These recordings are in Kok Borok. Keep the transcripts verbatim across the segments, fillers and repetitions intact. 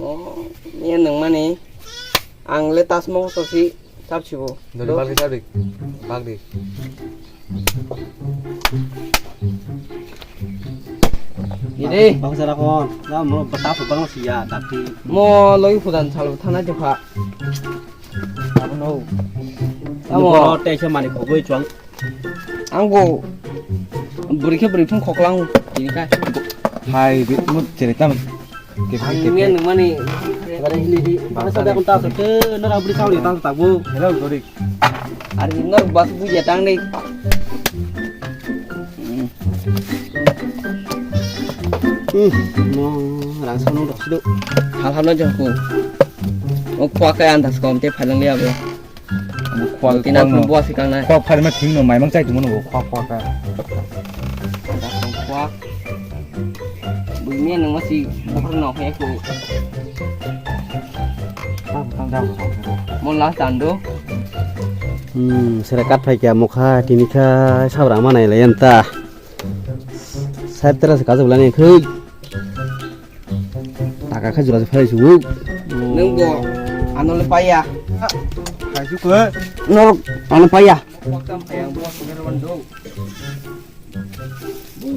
Oh, iya nang mani. Ang le tasmo sosi chap sibo. Dori bagri chap dik. Bagri. Ini. Bang sara kon. Na mo bata so bang siya tapi. Mo loi pudan sal thana jokha. Abo no. Amo. Amo te se mani khogoi chuang. Ang bo bwrwi khe bwrwi phung khoklang tini kha. Hai, bi-, mo chere tam. Ang miya nung mani. Bare hili di. Basa da kun ta so te nara bwrwi sauni ta ta bo. Hello, Dorik. Ari nor bas buja tang dei. Hmm, mo rang sanu dok sido. Hal hal no jangku. O khwa kaya andas kom te phalang liya bo. Khwak, tina khwak no. Khwak phari ma thing no maimang chai tongmano bo khwak khwak kha. Khwak. Buini nang masi bokhor no khe ko. Tam, tam, tam, tam. Mo last ando. Hmm, sera kat phai kya mokha tini kha sabra ma nai lai anta. Sab tera se kajak lai nai khoi. Taka kha jora se phai su. Nung bo ano le paya. Phai su ko. Nor ano paya. Wakam paya bo se ro do.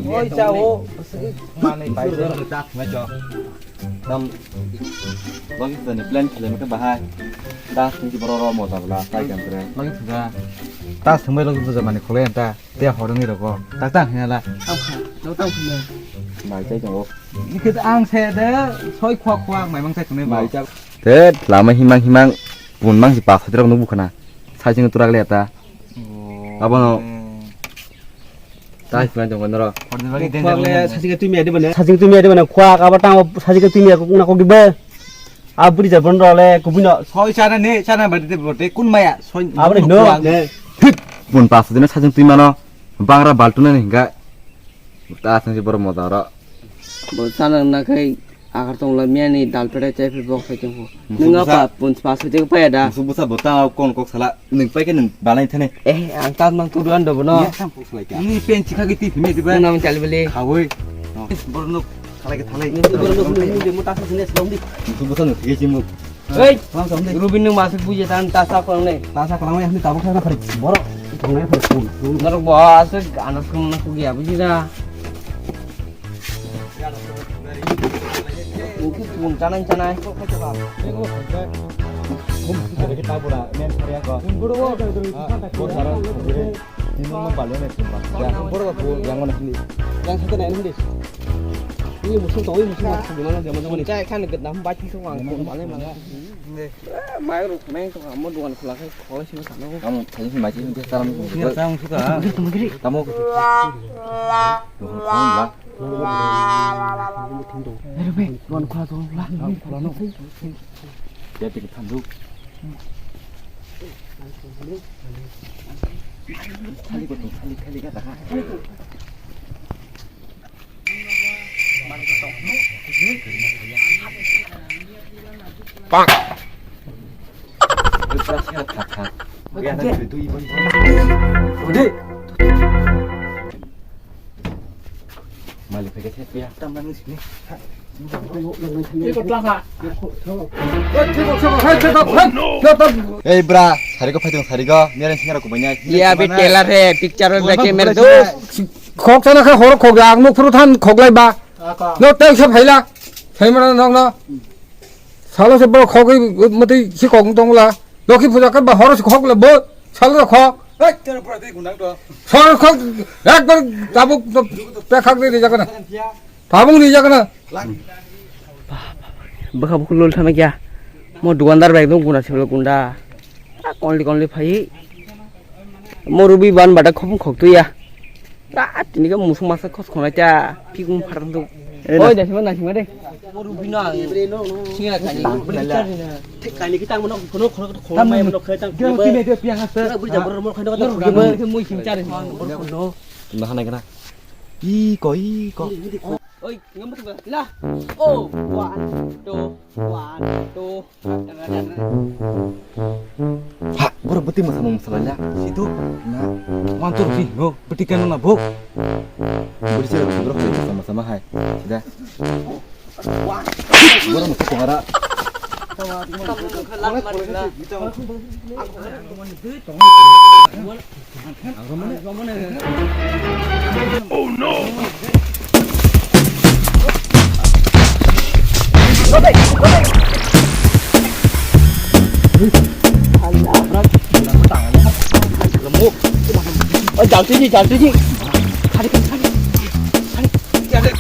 Oi chao. Mane pai se ta ma cho. Tam bagi tani plan khale mata bahai. Das ni boro ro mo ta bla sai kan tre. Bagi suda. Tas thumbai lo suda mane khole ta. Te horongni rogo. Tak tak hinala. Tang kha. No tang kha. Mai chai tongo. Ikhe ang se de soi khwa khwa mai mang chai tongnai bo. Mai chai. Te lama himang himang pun mang si pa phatrok no bukhana. Sai sing turak le ta. Oh. Abono. Tai sing tongo noro. Khwa le sai sing tumi ade bana. Sai sing tumi ade bana. Khwa ka ba tang sai sing tumi ko na ko gibe. A buri jabon role kubino. Soi chana ne chana bari de bote kun maya soi. Abri no ne. Thik. Pun pas dina sajung twi mano. Bangra baltuna ne hinga. Ta asang si boro moda ro. Bo chana na kai agar tong la miani dal pera chai phi bok sai tong. Nunga pa pun pas dina paya da. Musu busa bota kon kok sala. Nwng paikhe nwng balai thani. Eh, ang tat mang tudu an dobo no. Ni pen chikha ki ti phimi diba? Nang chali bali. Khawoi. Borno thalai ke thalai. Ni borno ni ni mo ta sini selong di. Tu busan ni ge jimu. Hei, salam salam di. Rubin nwng masuk buje tan ta sa kolang ne. Ta sa kolang ne, ni tabuk sa phari. Boro. Tongnai phari phun. Norok bo asuk anas kong na kugi abuji da. Mungkin pun canai canai. Yang satu naik nanti. Ini musuh tahu ini musuh. Cai kan gedam baik musuh wang pun balik mana. Mai ruk nai to kamu duan khula kai khole sini sana. Kamu tadi sih macam itu sekarang. Ini tang suka. Kamu. Kamu lah. Ayo be, duan khula to lah. Khula no. Dia pikir tanduk. Khali ko khali khali ka. Pak. Malik pakai saya ya. Tambah sini. Ei bra, sari ko phaitong sari go, mereng singra ko banyai. Iya, be telar he, picture be camera do. Khok sana kha hor khok ang nuk phuru than khok lai ba. No tei se phaila. Sai mana nok no. Salo se bo khok mati si kok tong la. Lokhi puja ka ba hor se khok le bo. Salo khok. Hei, tera pura tei gundang to. Salo khok ekbar tabuk pe khak de ja kana. Tabung ni ja kana. Bwkha bukhuk lol thana kya. Mo dukandar bai ekdom guna siblo gunda. A konli konli phai. Mo rubi ban bada khopung khok tuya. A tini ka musung masa khos khonai ta. Pikung pharang tu. Oi da sima na sima de. Mo rubi no ang. Singa kani. Thik kani kita mo no kono kono kono mai mo no khai tang. Dia mesti media piang asa. Buri jabor mo khai no. Mo rubi mo mui sing chari. Mo kono. Tunda hanai kana. Iko, iko. Oi, ngam betul ba? Lah. Oh, one, two, one, two. Ha, boro beti masa mau masalah ya. Situ. Nah, one, two, three. Go, beti kan na bo. Beti sih boro masa masa mahai. Sudah. Borok mokhe tongara. Oh no! Oi, jalti ji, jalti ji. Khali, khali, khali. Khali.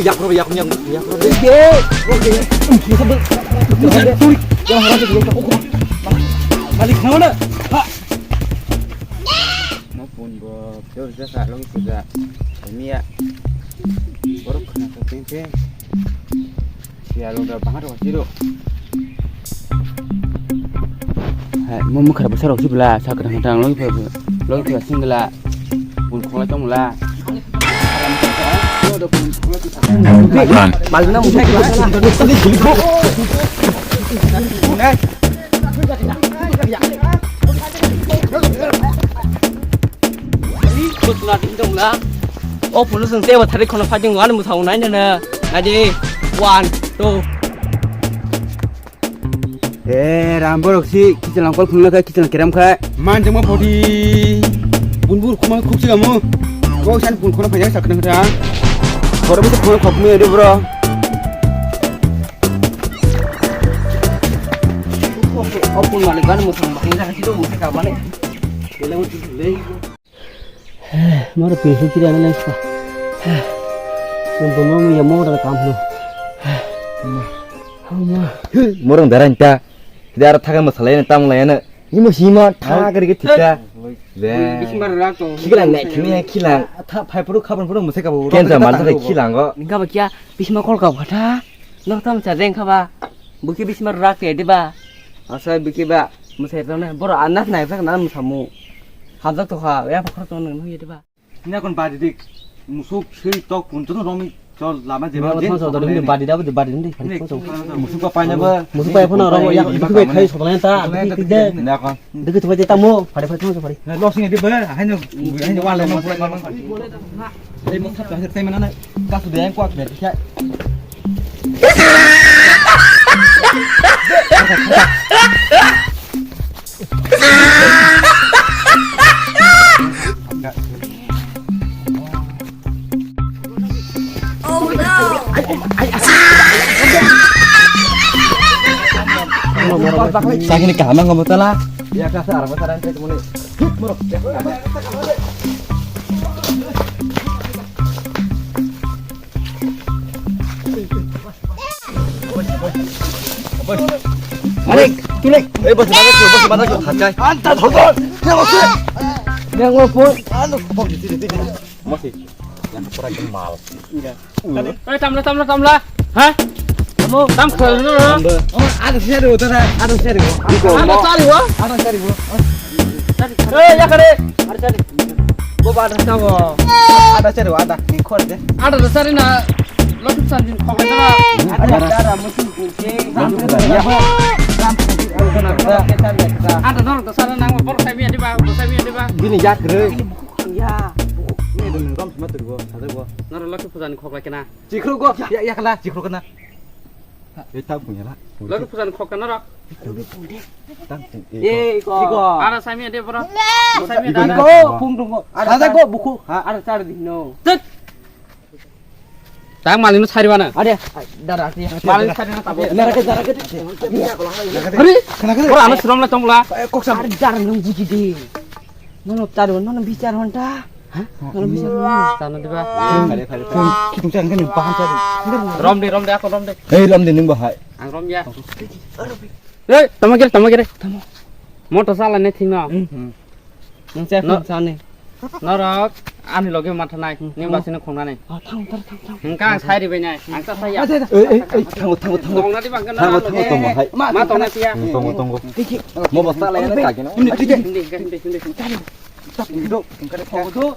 Yak ro, yak, yak, yak ro. Ye, oke. Malik, mana? Ha. Mo pun bo, jor jasa, lagi sudah. Ini ya. Borok khana sa ting ting. Siya lo da bahar wa siro. Hai, mo mukha bwsa rok sibla, sakra hantang loi pha, loi pha singla. Bun khola tong la. Mal na mukha. Bwswna tong la. O phone song tebo thari khono fighting one muthang nai na na. Naidi one, two. Eh, ram borok si kichwlang kol phunuknai khe kichwlang keram khe. Man jengma poti. Bunbur khuma khuk sigamu. Kok san bun khona phanya sakna kha. Borok bisi khona khok me de bro. Opun malik kan muthang makin sakit itu muthang kamane. Kele muthang lei. Moro pisu kiri ana lengsa. Bono ya mo da kam no. Morong darang ta. Dar thaga masalai na tam lai na. Imo sima tha gari ke thika. Be. Bisimar rak tong. Khilang nai khimi khilang. Tha phai puru khaban puru musai ka bo. Kenja mal thai khilang go. Ningka ba kya bisma kol ka khatha. Nok tam cha reng kha ba. Buki bisimar rak te de ba. Asa buki ba. Musai tong na boro anak nai sak na musamu. Hajak to kha ya phakar tong nang ye de ba. Nya kon badi dik musuk sui tok pun tu romi chol lama jeba. Nya je thong so dori badi da badi da. Musuk pa paina ba. Musuk pa phone ro ya. Musuk pa khai so ta. Nya kon. Dikit tu je tamo. Phari phari thong so phari. Lo sing di ba. Hai no. Hai no wala mo. Ei mo thap thap thai mana na. Ka su de ko ak de. Sakini kaham ang ngomong tala. Ya kasa arba saran teh muni. Muruk. Are, tulek. Eh, bos mana tu, bos mana tu, hakai. Anta thoton. Ya bos. Yang apa? Anu, bos di sini, sini. Masih. Yang kurang mal. Iya. Eh, tamla, tamla, tamla. Ha? Kamu tam khol no? Oh, ada sih ada utara, ada sih ada. Ada cari wo? Ada cari wo. Eh, ya kare. Ada cari. Bo ba ada tawo. Ada cari wo, ada. Ni khol de. Ada cari na. Lo tu sanjin khol de. Ada cara musim kunci. Ada dong tu sana nang bor kami ada ba, bor kami ada ba. Bini jak re. Ya. Ni dong rom sima tu go, ada go. Nara lo tu pujan khol kena. Chikro go. Ya, ya kala, chikro kena. Eh, tang punya la. Lalu pesan kok kena rak. Tang pung. Eh, iko. Iko. Ada sami ada bro. Sami ada. Iko, pung dong. Ada go buku. Ha, ada cari di no. Tet. Tang malino sari mana? Ada. Dara ya. Malino sari na tabo. Nara ke, nara ke. Hari. Kena ke. Ora anu suram la tongla. Kok sam. Ada jarang nung buji di. Nono taro, nono bichar honta. Ha? Nono bichar honta. Tano diba? Phone, phone, khitung chang kani bahan chari. Rom de, rom de, ako rom de. Hei, rom de, nung bahai. Ang rom ya. Hei, tama kere, tama kere. Tamo. Motor sala ne thing no. Hmm. Nung se phone sani. Norok, ani loge matha nai. Ning basino khongnani. Ah, thang, thang, thang, thang. Hingka ang sai ribai nai. Ang ta sai ya. Ei, ei, ei, thango, thango, thango. Tongna diba, thango, thango, thango, hai. Ma, ma tongna tiya. Hmm, tongo, tongo. Mo bosta lai na kagi na. Hindi, hindi, hindi, hindi. Tap, hindi do. Hindi do.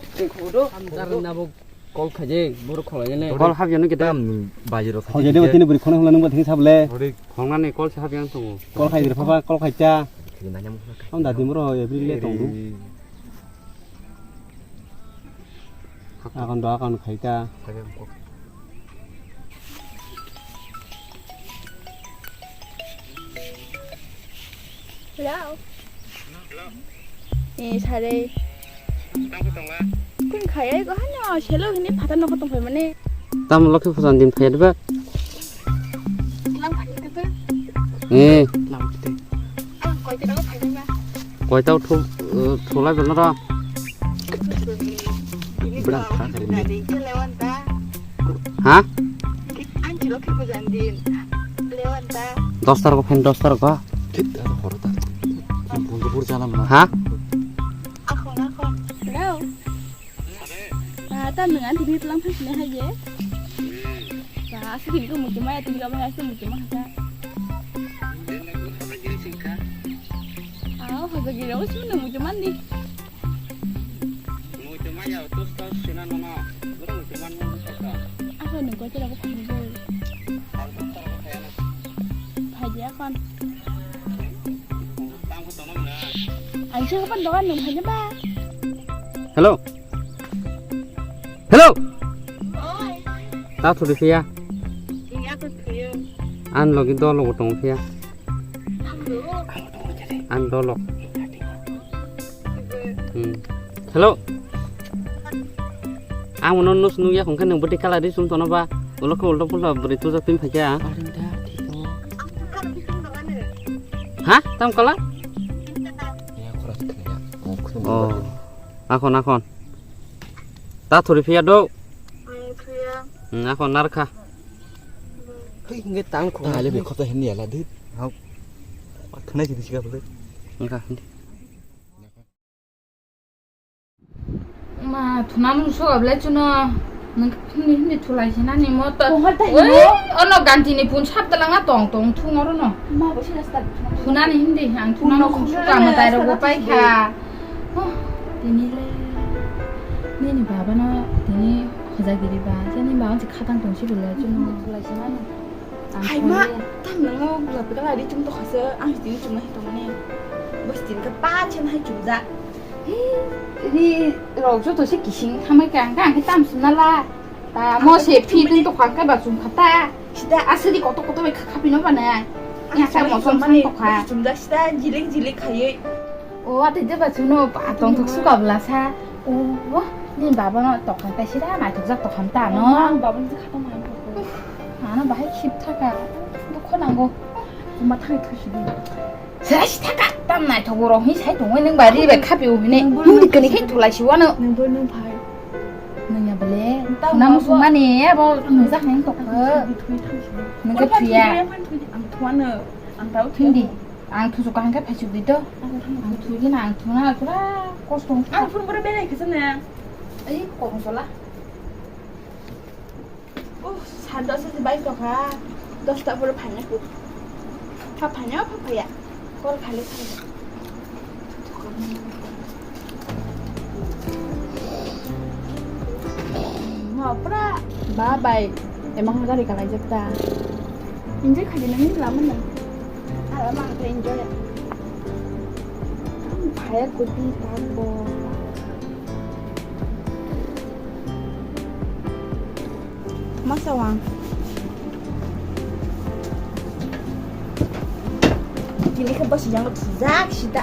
Dar na bo call khaje, boro kholai ne. Call hab jani kita. Tam ni bajiro. Kholai ne, tini buri khona hula nungba thini sable. Khongnani call se hab yang tongo. Call khai dir papa, call khai ta. Am da dimro every le tongo. Akon do akon khaita. Hello. Eh, sare. Kun khayai ko hano selo hini phata nokho tongphai mane. Tam lokhi phujan din phai ba. Lang phai ka. Eh. Lang phai. Ah, koi ta phai ba. Koi ta thu, eh, thulai bana ra. Bra, kha kari ni. Ha? Ang chilo khe bujan din. Lewan ta. Dos tar ko phen, dos tar ko. Thik ta horo ta. Ang bol bol jana mana. Ha? Akhon, akhon. Hello. Ba, ta nang ani bi pelang phang sini hai ye. Ba, asli ko muchuma ya, tinggal ba asli muchuma ha. Aw, hoja giri, o sini muchuma ni. Muchuma ya, tus tus sina nono. Guru muchuma nono saka. Ako nung koi tera ko phang bo. Phai dia kon. Ang sa kapan dokan nung phai ba. Hello. Hello. Oi. Ta thuri phiya. Iya ko phiya. An logi dol logo tong phiya. Ang dol. An dol log. Hmm. Hello. Ang uno nus nugya khongkhe nung bwtwi kala ri sum tono ba. Ulo khe ulto pulo bwrwi tuja pin phaikha. Ha? Tam kala? Oh. Akhon, akhon. Ta thuri phiya do. Hmm, akhon narkha. Hei, hingke tang khong. Ta ale be khota hini ala de. Hau. Khna ji bisi ka bole. Engka hindi. Ma, thuna mung so able chuno. Nang hindi hindi thulai sina ni mo to. Oi, ono ganti ni pun sap dalang na tong tong thung oro no. Ma, bo sina start. Thuna ni hindi ang thuna mung so ka ma tai ro go pai kha. Oh, tini le. Nini baba no tini khojagiri ba. Nini baba si khatang tong si bole chuno. Thulai sina ni. Hai ma, tam nango gula pika lari chum to khasa, ang sitini chum nahi tongani. Bo sitini ka pa chen hai chum ja. Ri rok joto se kising hamai ka, ang ka, ang tam sum nala. Ta mo se phi dun to khang ka ba chum khata. Sida asli koto koto bai kha pino ba na. Ya ka mo som mani to kha. Chum ja sida jilik jilik khayoi. O, ate jeba chuno, pa, tong thok suka bla sa. O, o, ni baba no tokhan tai sida, nai thok jak tokhan ta no. Ang baba ni khato man thok. Ano bahai khip thaka. Dukho nango. Kuma thai thok sidi. Sira si thaka, tam nai thok ro hi sai tong, nang bari bai khapi u hine. Nung di kani khai thulai si wano. Nung bo nung phai. Nung ya bele. Nam sumani, abo nung jak nang tok. Nung ke thuya. Ang thuano. Ang tau thundi. Ang thusu kaham khe phaisu bi to. Ang thugina, ang thuna, pura kosto wngkha. Ang phone pura belai khe sana. Ai, kok sola. Oh, santa se bai to kha. Dosta pura phaina ku. Pha phaina, pha phaya. Kol khale phaya. Mo pura ba bai. Emang gari kalai jep ta. Enjoy khaidi nang ni lama nang. Ala mang ta enjoy. Phaya kuti tak bo. Masa wang. Kini ke bos yang thujak sida.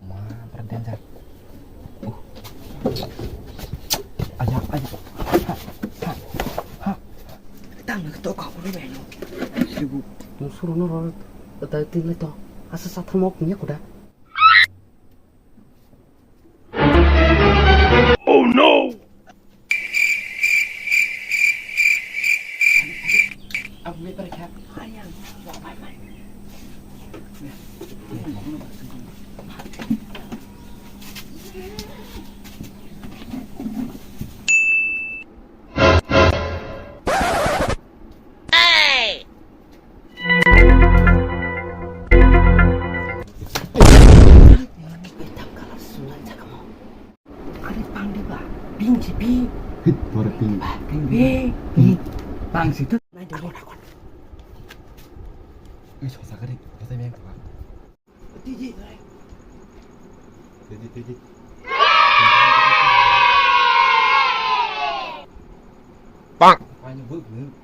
Ma, pura danger. Uh. Aya, aya. Ha, ha, ha. Tang na to ka ko be no. Sibu. Nung suru no ro. Dai tin le to. Asa sa thamok nya kuda. Oh no! Pink si pink. Hit, boro pink. Ah, pink, pink, pink. Pink. Pang si tu. Akon, akon. Ui, sosa kari, sosa yang kuat. Tiji, tiji. Tiji, tiji. Pang. Pang, buk, buk.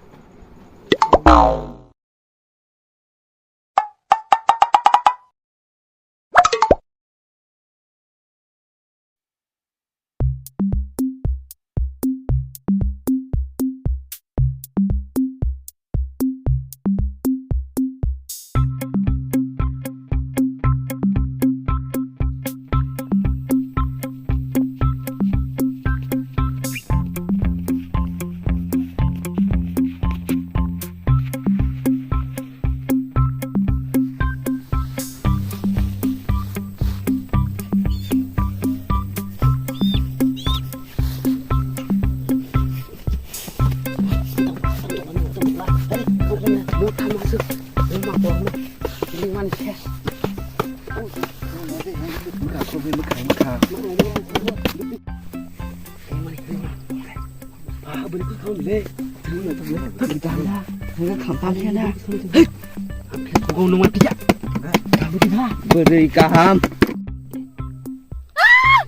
Bwrwi kaham.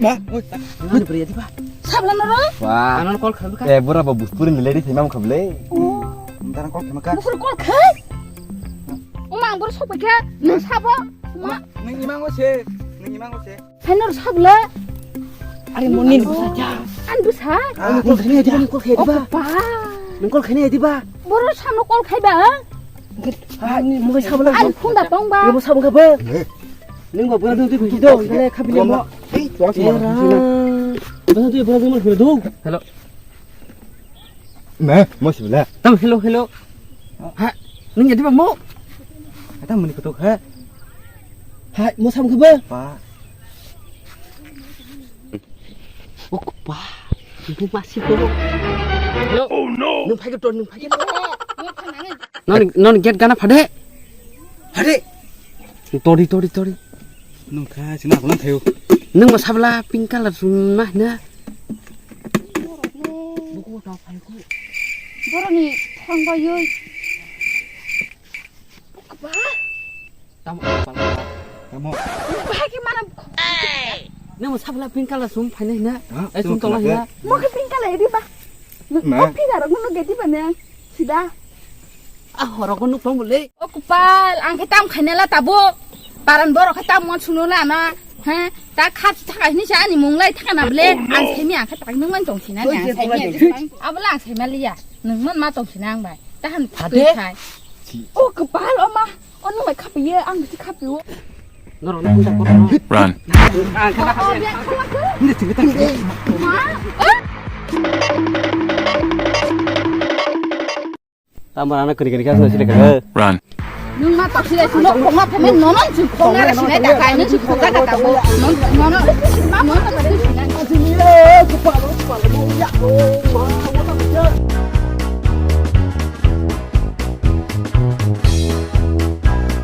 Ma, oi. Nani bwrwi diba? Sabla noro? Wah. Anan call khamka. Eh, bura ba buspuri ni lady thima khamle. Oh. Nang call khamka. Buspuri call khai? Oma ang buru sopikha, nang sabo. Ma. Nang imango se, nang imango se. Phainor sabla. Are moni ni bwsa cha. An bwsa? Ah, nang call khainai diba? Nang call khainai diba? Opa. Nang call khainai diba? Boro samno call khaiba? Ah, ni mui sabla. An phunda tongba. Ni mui sabla ba. Ning ba bwrwi dwi bwrwi do, dale khabi mo. Ei, tuang sima. Bwrwi dwi bwrwi mo do. Hello. Me, mo sibla. Tam hello, hello. Ha, ning ya diba mo? Ata muni kutuk ha. Hai, mo sam khaba? Pa. Okpa. Ibu masih ko. Hello. Oh no. Nung phai ko, nung phai ko. Non, non gate gana phade. Phade. Tori, tori, tori. Nung kha sina ko lang thayo. Nung mo sabla pink color sum na na. Buku ta phai ko. Boroni thang ba yoi. Ba. Tamo, tamo, tamo. Bahai ke mana? Nang mo sabla pink color sum phainai na? Ha, eh, sum sum tong tong na. Mo ke pink color di ba. Ma. Kopi garok mo gedi ba nang. Sida. Ah, horok nuk tong bole. O kupal, ang ke tam khainala tabo. Paran borok ke tam mon suno na na. Ha? Ta khat thaka hini sa ani mung lai thaka na bole. Ang semi ang ke tak nung man tong sina ni ang semi. Abla ang semi liya. Nung man ma tong sina ang bai. Tahan. Phade. Khai. O kupal o ma. Ono mai khapiye, ang bisi khapiyo. Norok no hunda koro. Run. Ang kena khapiye. Hindi, hindi, hindi. Ma? Tamara na kani kani kasa sila kaka. Run. Nung ma tak sila sila kong ma phamen nono si kong na sila ta kai nung si kong ka ta bo. Non nono. Ma mo ta sila.